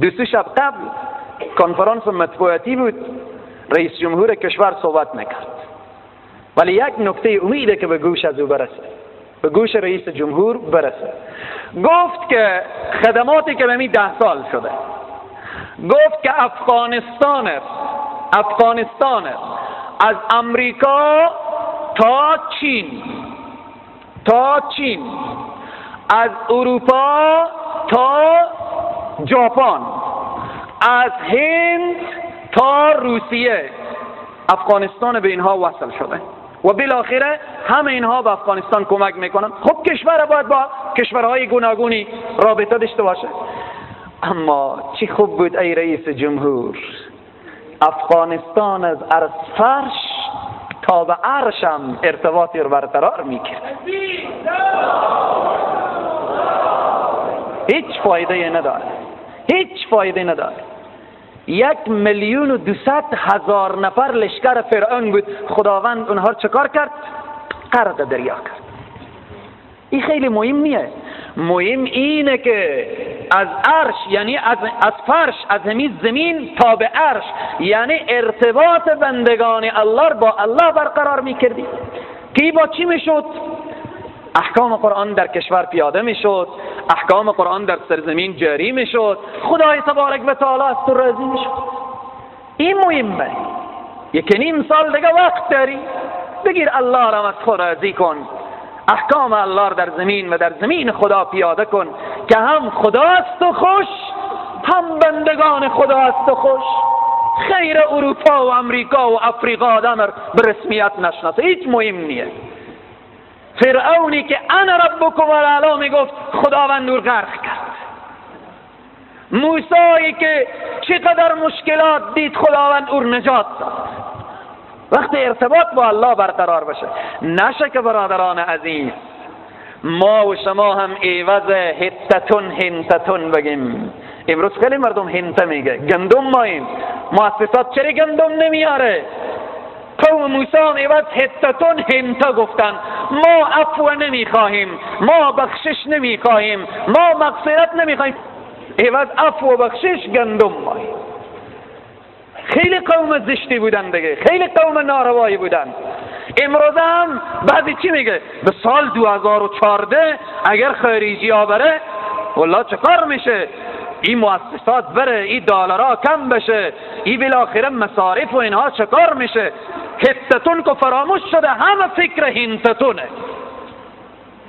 دو سه شب قبل کنفرانس مطبوعاتی بود، رئیس جمهور کشور صحبت نکرد، ولی یک نکته امیده که به گوش از او برسه، به گوش رئیس جمهور برسه. گفت که خدماتی که به 10 سال شده، گفت که افغانستان است، افغانستان است از امریکا تا چین، تا چین، از اروپا تا ژاپن، از هند تا روسیه، افغانستان به اینها وصل شده و بالاخره همه اینها به افغانستان کمک میکنن. خب کشور باید با کشورهای گوناگونی رابطه داشته باشه. اما چی خوب بود ای رئیس جمهور، افغانستان از فرش تا به عرشم ارتباطی رو برقرار میکرد. هیچ فایده نداره، هیچ فایده نداره. 1,200,000 نفر لشکر فرعون بود، خداوند اونها چکار کرد؟ غرق دریا کرد. این خیلی مهم نیه، مهم اینه که از عرش، یعنی از فرش، از همین زمین تا به عرش، یعنی ارتباط بندگان الله با الله برقرار میکردی. که با چی میشد؟ احکام قرآن در کشور پیاده میشد، احکام قرآن در سرزمین جاری میشد، خدای تبارک و تعالی از تو راضی میشد. این مهمه. 1.5 سال دیگه وقت داری، بگیر الله را از خود راضی کن، احکام الله را در زمین و در زمین خدا پیاده کن که هم خداست و خوش، هم بندگان خداست و خوش. خیر اروپا و امریکا و افریقا آدم به رسمیت نشناسه، هیچ مهم نیه. فرعونی که انا ربکم الاعلی میگفت، خداوند او غرق کرد. موسی که چقدر مشکلات دید، خداوند او نجات داد. وقتی ارتباط با الله برقرار بشه، نشه که برادران عزیز ما و شما هم عوض هتتون هنتتون بگیم. امروز خیلی مردم هنته میگه، گندم ماییم، مؤسسات چرا گندم نمیاره؟ قوم موسی هم عوض هتتون هنته گفتن. ما عفو نمیخواهیم، ما بخشش نمیخواهیم، ما مغفرت نمیخواهیم، عوض عفو و بخشش گندم ماییم. خیلی قوم زشتی بودن دیگه، خیلی قوم ناروایی بودن. امروز هم بعضی چی میگه؟ به سال 2014 اگر خارجی ها بره والله چه کار میشه؟ این مؤسسات بره، این دلارا کم بشه، این بالاخره مصارف و اینها چه کار میشه؟ هتتون که فراموش شده، همه فکر هنتتونه،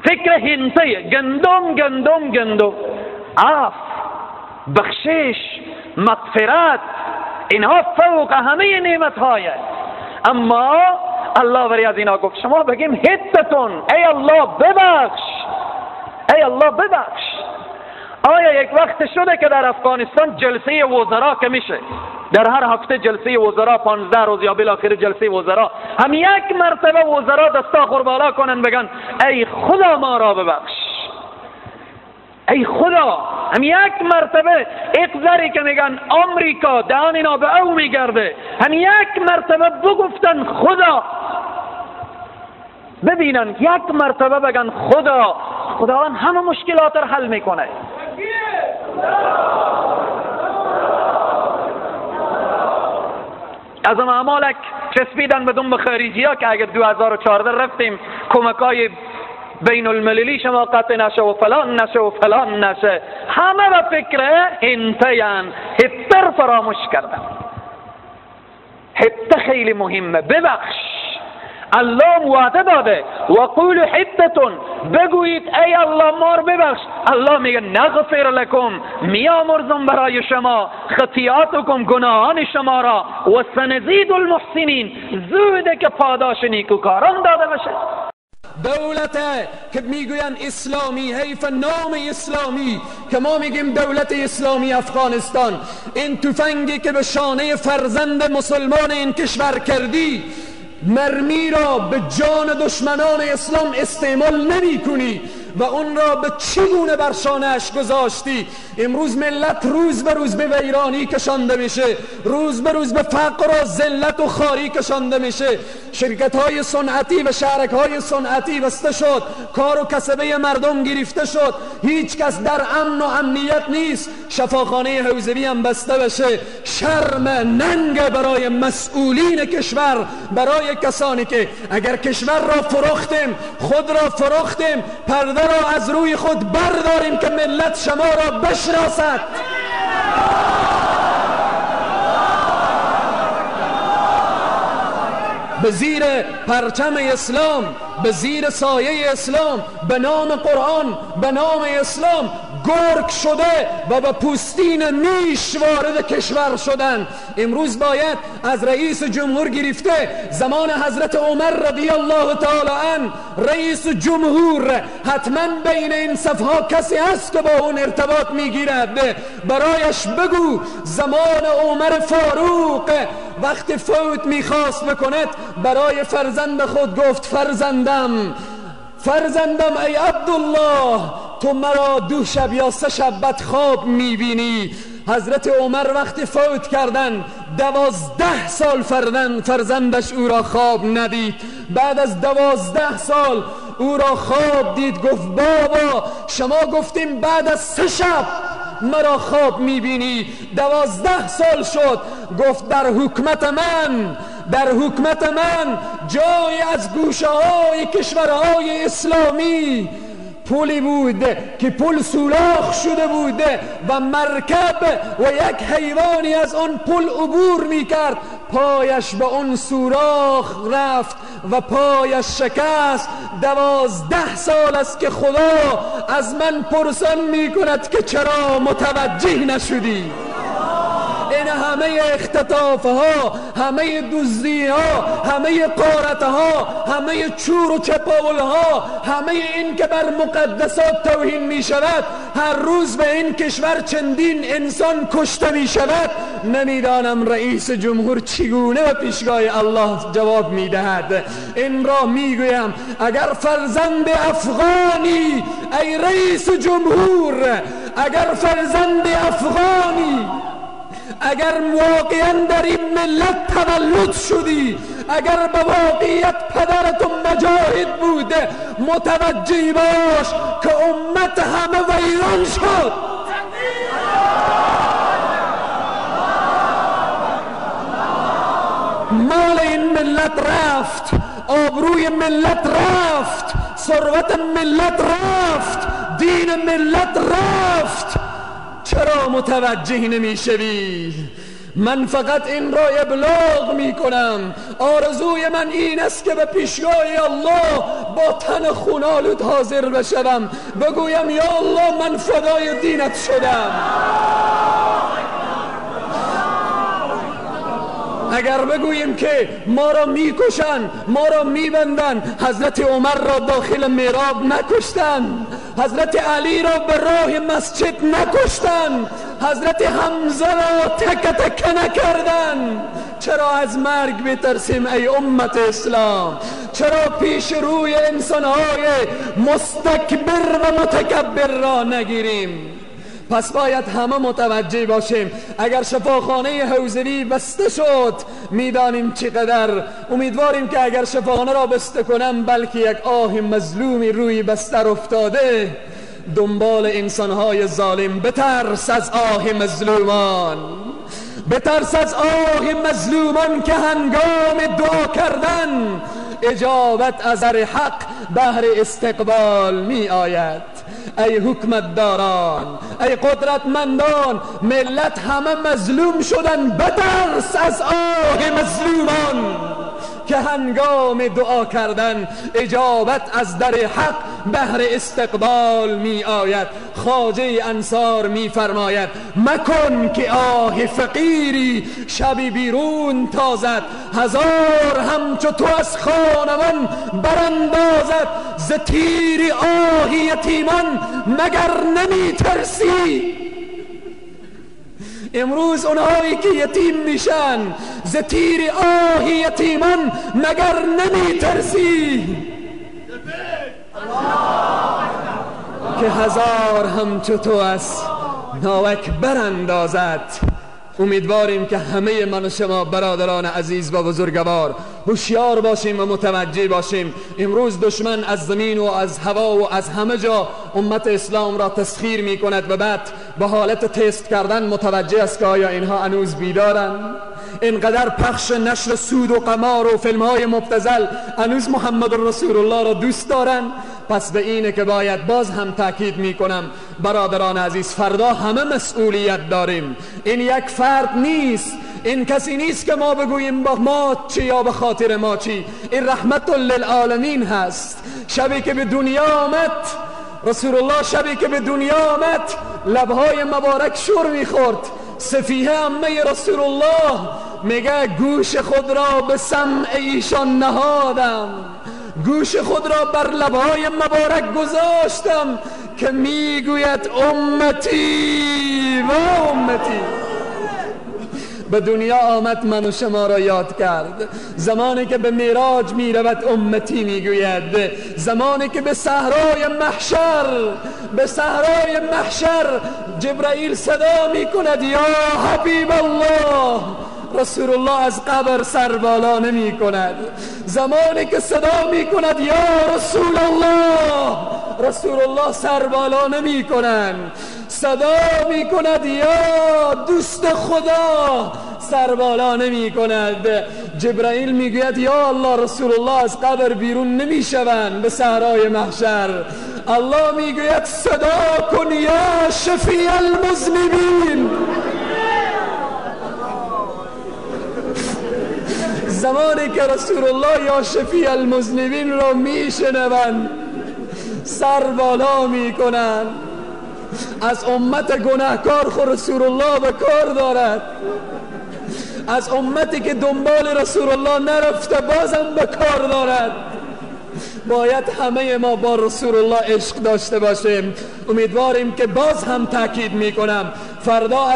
فکر هنته، گندم گندم گندم. عفو، بخشش، مغفرت، اینها فوق همه نعمت های. اما الله بری از اینا گفت شما بگیم هتتون، ای الله ببخش، ای الله ببخش. آیا یک وقت شده که در افغانستان جلسه وزرا که میشه، در هر هفته جلسه وزرا 15 روز یا بالاخره جلسه وزرا، هم یک مرتبه وزرا دستا خور بالا کنن بگن ای خدا ما را ببخش، ای خدا. هم یک مرتبه اقذری که میگن آمریکا دهان اینا به او میگرده، هم یک مرتبه بگفتن خدا، ببینن یک مرتبه بگن خدا، خداوند همه مشکلات رو حل میکنه. از اعمالک چسبیدن به دنب خارجی ها که اگر 2014 رفتیم کمکای بین المللی شما قطع نشه و فلان نشه و فلان نشه، همه به فکر هنتین، هتر فراموش کردن. هت خیلی مهمه، ببخش. الله وعده داده و قول حتتون، بگویید ای الله ما رو ببخش. الله میگه نغفر لکم، میامرزم برای شما خطیاتکم، گناهان شما را، و سنزید المحسنین، زوده که پاداش نیکوکاران داده بشه. دولت که میگوین اسلامی، حیف نام اسلامی که ما میگیم دولت اسلامی افغانستان، این تفنگی که به شانه فرزند مسلمان این کشور کردی، مرمی را به جان دشمنان اسلام استعمال نمی کنی و اون را به چگونه بر شانه‌اش گذاشتی. امروز ملت روز به روز به ویرانی کشانده میشه، روز به روز به فقر و ذلت و خواری کشانده میشه. شرکت های صنعتی و شهرک های صنعتی بسته شد، کار و کسبه مردم گرفته شد، هیچ کس در امن و امنیت نیست. شفاخانه حوزوی هم بسته بشه، شرم ننگ برای مسئولین کشور، برای کسانی که اگر کشور را فروختیم، خود را فروختیم، پرده را از روی خود برداریم که ملت شما را بشناسد. به زیر پرچم اسلام، به زیر سایه اسلام، به نام قرآن، به نام اسلام گرگ شده و به پوستین میش وارد کشور شدن. امروز باید از رئیس جمهور گرفته، زمان حضرت عمر رضی الله تعالی عنه رئیس جمهور، حتما بین این صفها کسی هست که با اون ارتباط میگیرد، برایش بگو زمان عمر فاروق وقتی فوت میخواست بکند برای فرزند خود گفت فرزندم، فرزندم ای عبدالله، تو مرا 2 شب یا 3 شب بد خواب میبینی. حضرت عمر وقتی فوت کردن 12 سال فرزندش او را خواب ندید. بعد از 12 سال او را خواب دید، گفت بابا شما گفتیم بعد از 3 شب مرا خواب میبینی، 12 سال شد. گفت در حکمت من، در حکمت من جای از گوشه های کشورهای اسلامی پولی بود که پول سوراخ شده بود و مرکب و یک حیوانی از آن پول عبور میکرد، پایش به آن سوراخ رفت و پایش شکست. 12 سال است که خدا از من پرسان میکند که چرا متوجه نشدی. این همه اختطاف ها، همه دزدی ها، همه قارت ها، همه چور و چپاول ها، همه این که بر مقدسات توهین می شود، هر روز به این کشور چندین انسان کشته می شود. نمیدانم رئیس جمهور چگونه به پیشگاه الله جواب می دهد. این را می گویم اگر فرزند افغانی ای رئیس جمهور، اگر فرزند افغانی، اگر واقعا در این ملت تولد شدی، اگر به واقعیت پدرتون مجاهد بوده، متوجه باش که امت همه ویران شد. مال این ملت رفت، آبروی ملت رفت، ثروت ملت رفت، دین ملت رفت. چرا متوجه نمیشوی؟ من فقط این را ابلاغ میکنم. آرزوی من این است که به پیشگاه الله با تن خونالود حاضر بشوم، بگویم یا الله من فدای دینت شدم. اگر بگوییم که ما را میکشن، ما را میبندن، حضرت عمر را داخل میراب نکشتن، حضرت علی را به راه مسجد نکشتن، حضرت حمزه را تک تک نکردن، چرا از مرگ بترسیم ای امت اسلام؟ چرا پیش روی انسانهای مستکبر و متکبر را نگیریم؟ پس باید همه متوجه باشیم. اگر شفاخانه حوزوی بسته شد میدانیم چقدر امیدواریم که اگر شفاخانه را بسته کنم بلکه یک آه مظلومی روی بستر افتاده دنبال انسانهای ظالم. بترس از آه مظلومان، بترس از آه مظلومان که هنگام دعا کردن اجابت از در حق بهر استقبال می آید. ای حکمت داران، ای قدرتمندان، ملت همه مظلوم شدن، بترس از آه مظلومان که هنگام دعا کردن اجابت از در حق بهر استقبال می آید. خواجه انصار می فرماید مکن که آه فقیری شبی بیرون تازد، هزار همچو تو از خانمان براندازد، ز تیر آه یتیمان مگر نمی ترسی؟ امروز اونهایی که یتیم میشن ز تیر آه یتیمان مگر نمی ترسی؟ که هزار همچو تو از ناوک براندازد. امیدواریم که همه من و شما برادران عزیز و بزرگوار هوشیار باشیم و متوجه باشیم. امروز دشمن از زمین و از هوا و از همه جا امت اسلام را تسخیر می کند و بعد به حالت تست کردن متوجه است که آیا اینها هنوز بیدارند. اینقدر پخش نشر سود و قمار و فیلم های مبتذل هنوز محمد رسول الله را دوست دارند. پس به اینه که باید باز هم تاکید میکنم برادران عزیز، فردا همه مسئولیت داریم. این یک فرد نیست، این کسی نیست که ما بگوییم با ما چی یا به خاطر ما چی. این رحمت للعالمین هست. شبی که به دنیا آمد رسول الله، شبی که به دنیا آمد لبهای مبارک شور میخورد. سفیه عمه رسول الله میگه گوش خود را به سمع ایشان نهادم، گوش خود را بر لبهای مبارک گذاشتم که میگوید امتی و امتی. به دنیا آمد من و شما را یاد کرد. زمانی که به معراج می رود امتی میگوید. زمانی که به صحرای محشر، به صحرای محشر جبرائیل صدا می کند یا حبیب الله، رسول الله از قبر سر بالا نمی کند. زمانی که صدا می کند یا رسول الله، رسول الله سر بالا نمی کنند. صدا می کند یا دوست خدا، سر بالا نمی کند. جبرائیل می گوید یا الله، رسول الله از قبر بیرون نمی شوند به صحرای محشر. الله می گوید صدا کن یا شفیع المذنبین. زمانی که رسول الله یا شفیع المذنبین را میشنوند سر بالا میکنند. از امت گناهکار خود رسول الله به کار دارد، از امتی که دنبال رسول الله نرفته بازم به کار دارد. باید همه ما با رسول الله عشق داشته باشیم. امیدواریم که باز هم تاکید میکنم فردا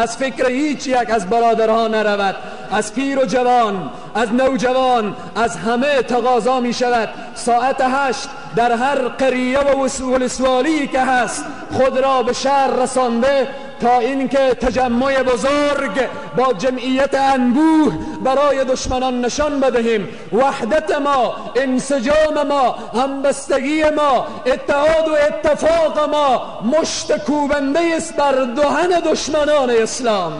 از فکر هیچ یک از برادرها نرود، از پیر و جوان، از نوجوان، از همه تقاضا می شود ساعت 8 در هر قریه و ولسوالی که هست خود را به شهر رسانده تا اینکه تجمع بزرگ با جمعیت انبوه برای دشمنان نشان بدهیم. وحدت ما، انسجام ما، همبستگی ما، اتحاد و اتفاق ما مشت کوبنده است بر دهن دشمنان اسلام.